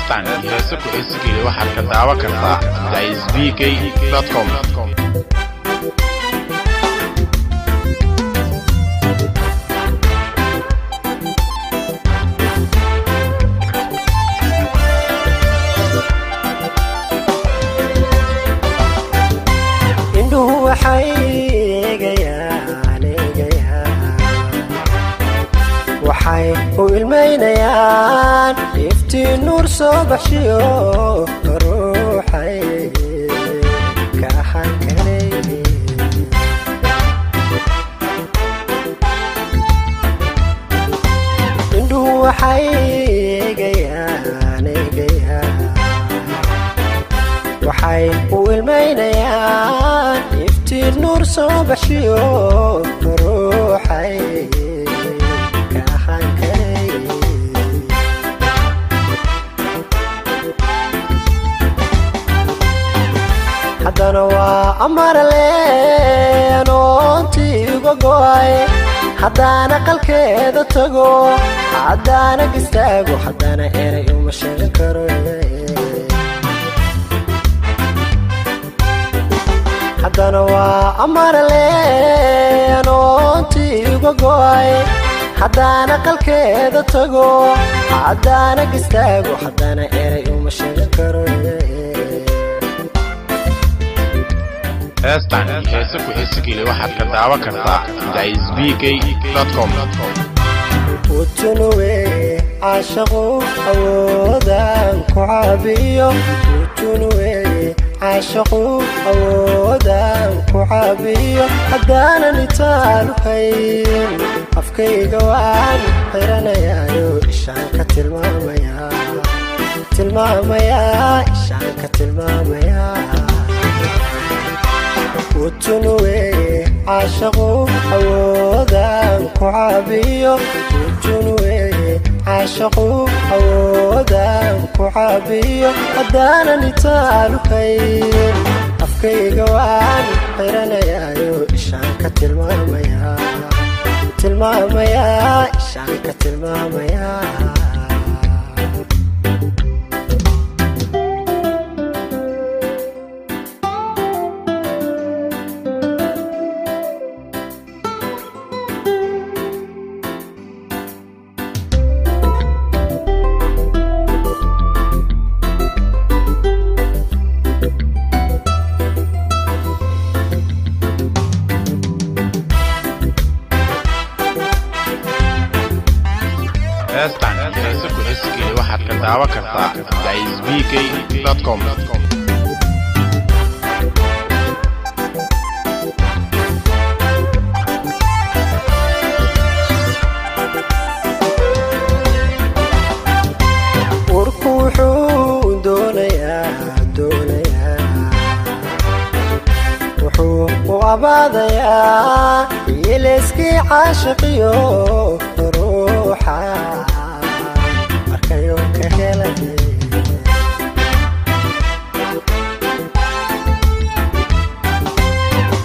Heestan iyo heese ku xiisigeliya waxaad ka daawan kartaa cabdicaiisbk.com. Indhuhu waxay eegayaan, eegayaan, waxay u ilmaynayaan iftiin nuur soo baxshiyo ruuxay ka ahaan karay. Indhuhu waxay eegayaan, eegayaan, waxay u ilmaynayaan iftiin nuur soo baxshiyo ruuxay ka ahaan karay. Haddana waa amarle anoontii uga go'ay, haddaana qalkeeda tago, haddaana gistaago, haddana eray uma sheegan karo. Haddana waa amarle anoontii uga go'ay, haddaana qalkeeda tago, haddaana gistaago, haddana eray uma sheegan karo. Heestan iyo heese ku xiisigeliya waxaad ka daawan kartaa cabdicaiisbk.com. Utunuwe caashaqu awoodan ku caabiyo, utunuwe caashaqu awoodan ku caabiyo, haddaanan itaalu hayn afkayga waan xiranayaayo, ishaan ka tilmaamaya, tilmaamaya, ishaan ka tilmaamaya. Utunuwe caashaqu awoodan ku caabiyo, utunuwe caashaqu awoodan ku caabiyo, haddaanan itaalu hayn afkayga waan xiranayaayo, ishaan ka tilmaamaya, tilmaamaya, ishaan ka tilmaamaya. Heestan iyo heese ku xiisigeliya waxaad ka daawan kartaa cabdicaiisbk.com. Urku wuxuu doonayaa, doonayaa, wuxuu u abaadayaa yeeleyskii caashiqiyo ruuxa arkayo ka helay.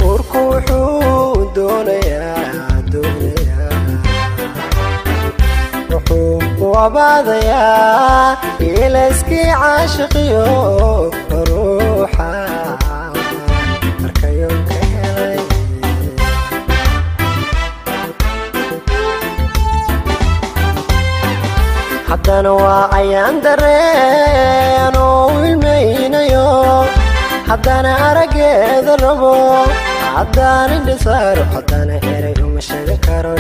Urku wuxuu doonayaa, doonayaa, wuxuu u abaadayaa ilayskii caashiqiyo ruuxa arkayo ka helay. Haddana waa ayaan dareen oo ilmaynayo, haddana araggeeda rabo, haddaan indhisaaro, haddana eray uma sheegan karo.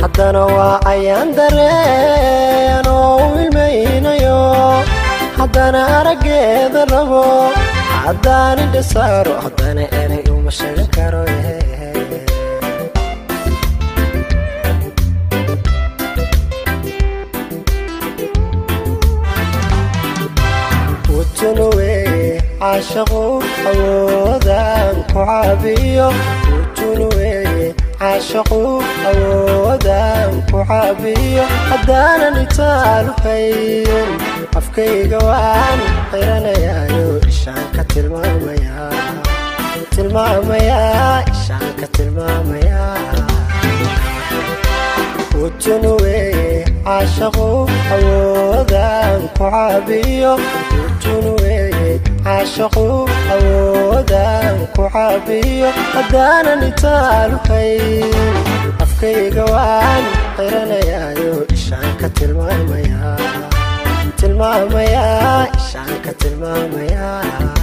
Haddana waa ayaan dareen oo ilmaynayo, haddana araggeeda rabo, haddaan indhisaaro, haddana eray uma sheegan karo. Utunuwe caashaqu awoodan ku caabiyo, utunuwe caashaqu awoodan ku caabiyo, haddaanan itaalu hayn afkayga waan xiranayaayo, ishaan ka tilmaamaya, tilmaamaya, ishaan ka tilmaamaya. Utun weeye caashaqu awoodaan ku caabiyo. Utun weeye caashaqu awoodaan ku caabiyo. Haddaanan itaalu hayn, afkayga waan qiranayaayo, ishaan ka tilmaamayaa, tilmaamayaa, ishaan ka tilmaamayaa.